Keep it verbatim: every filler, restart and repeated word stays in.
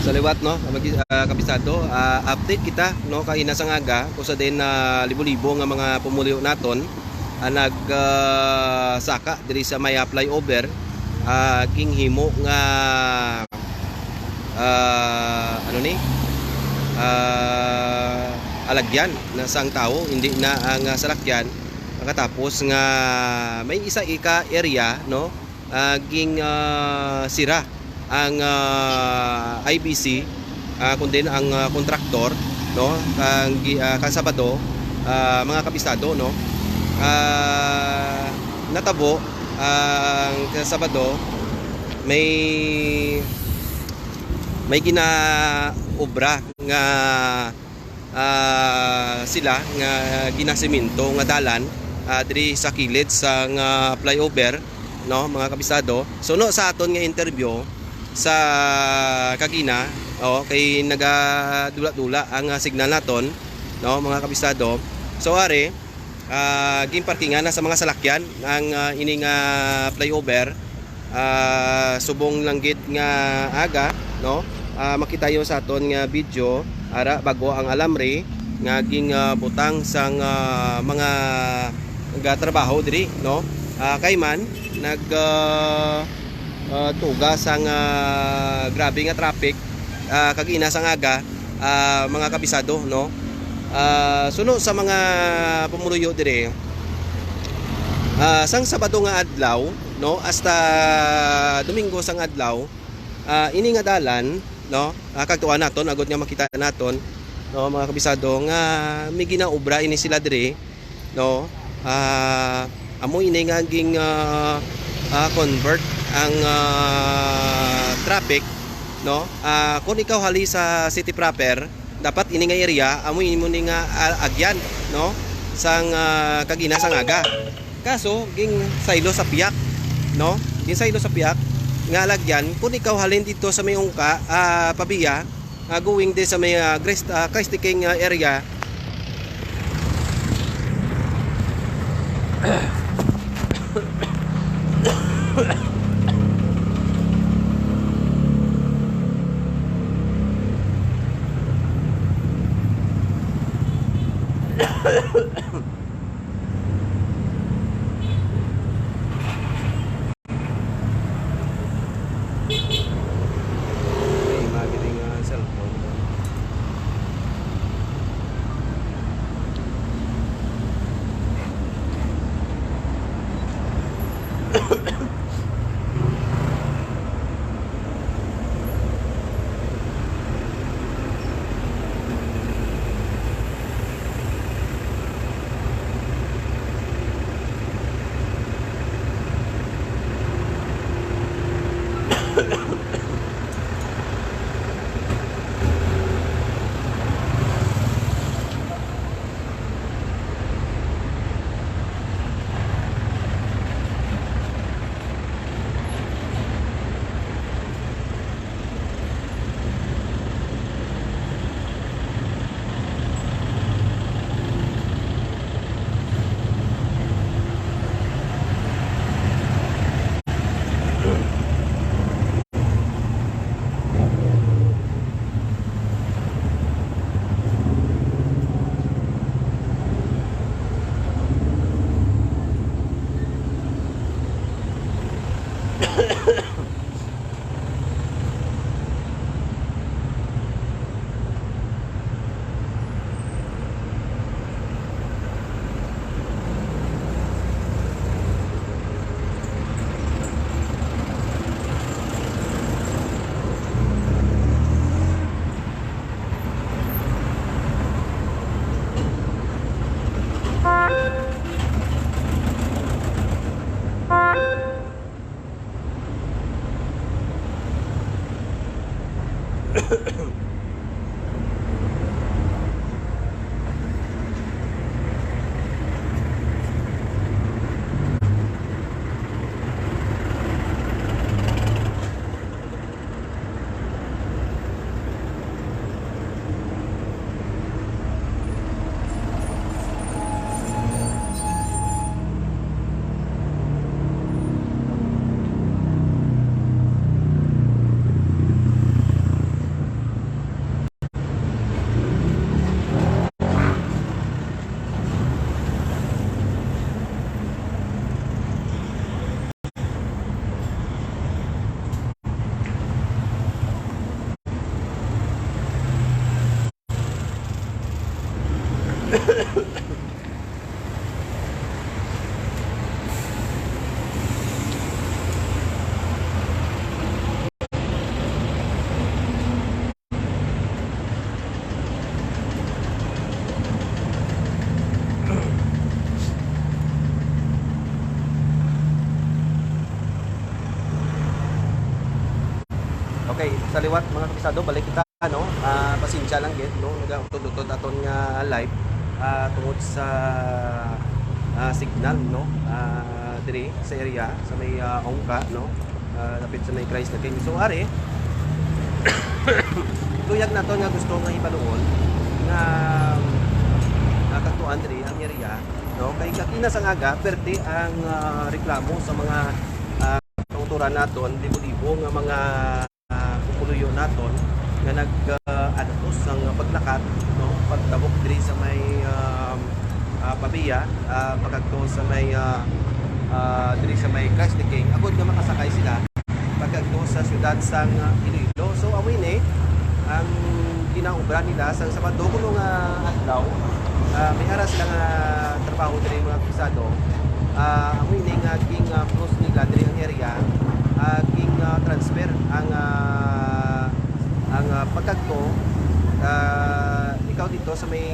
Sa liwat, no, mga gi-, ah, kabisado, ah, update kita, no, kaina sang aga, kung sa din na libo-libo nga mga pumuluyo naton ang nag, ah, saka diri sa may, ah, flyover, ah, ginhimo nga, ah, ano ni, ah, alagyan na sang tawo, hindi na ang, ah, salakyan. Pagkatapos nga may isa ka area, no, ah, ging, ah, sira ang, ah, I B C, ah, kundi ang, ah, kontraktor, no, kang gi-, ah, kang Sabado, ah, mga kabisado, no, ah, natabo ang kang Sabado may, may ginaobra nga ah, sila nga ginasemento nga dalan, ah, diri sa kilid sang, ah, flyover, no, mga kabisado. Suno sa aton nga interview sa kagina, oh, kay nagadula-dula ang, ah, signal naton, no, mga kabisado. So, ari, ah, ginparkingan na sa mga salakyan ang, ah, ini nga flyover. Ah, subong lang gid nga aga, no? Ah, makita yo sa aton nga video, ara, bago ang alamre nga ging, ah, butang sang, ah, mga gatrabaho diri, no? Ah, kay man nag, ah, ah, tuga sang, ah, grabe nga traffic, ah, kag ina sang aga, ah, mga kabisado, no? Ah, suno sa mga pumuluyo diri, ah, sang Sabado nga adlaw, no, hasta Domingo sang adlaw, ah, ini nga dalan, no, ah, kagtuan naton agod nga makita naton, no, mga kabisado, nga may ginaobra ini sila diri, no? Ah, amo ini nga ging, ah, ah, convert ang, ah, traffic, no? Ah, kung ikaw hali sa city proper, dapat ini nga area amo imo ni nga, ah, agyan, no? Sang, ah, kagina sang aga. Kaso ging saylo sa piyak, no? Ging saylo sa piyak nga alagyan kung ikaw halin dito sa may ungka, ah, pabiya, ah, going din sa may, ah, Christ, ah, Christ the King, ah, area. May imagining, ah, cellphone. liwat, mga kabisado, balik kita, no? Ah, pasensya lang gid, no? Nagautod-utod aton nga live, ah, tungod sa, ah, signal, no? Ah, diri sa area, sa may, ah, Ongka, no? Ah, lapit sa may Christ the King. So, ari, luyag nato nga gusto nga ibaluon nga, ah, kagtuan diri ang area, no? Kay kagina sang aga, perte ang, ah, reklamo sa mga, ah, kautoran naton, libo-libo nga mga, ah, pumuluyo naton nga nag, ah, adtos sang paglakat, no? Pagtabok diri sa may, ah, ah, Pavia, ah, pagkadto sa may, ah, ah, diri sa may Christ the King, agod nga makasakay sila pagkadto sa siyudad sang, ah, Iloilo. So, amo ini ang ginaobra nila sa Sabado kuno nga adlaw. Ah, may ara sila nga trabaho diri, mga kabisado. Ah, amo ini nga ging, ah, close nila diri ang area. Ah, ging, ah, transfer ang, ah, ang, ah, pagkadto, ah, ikaw dito sa may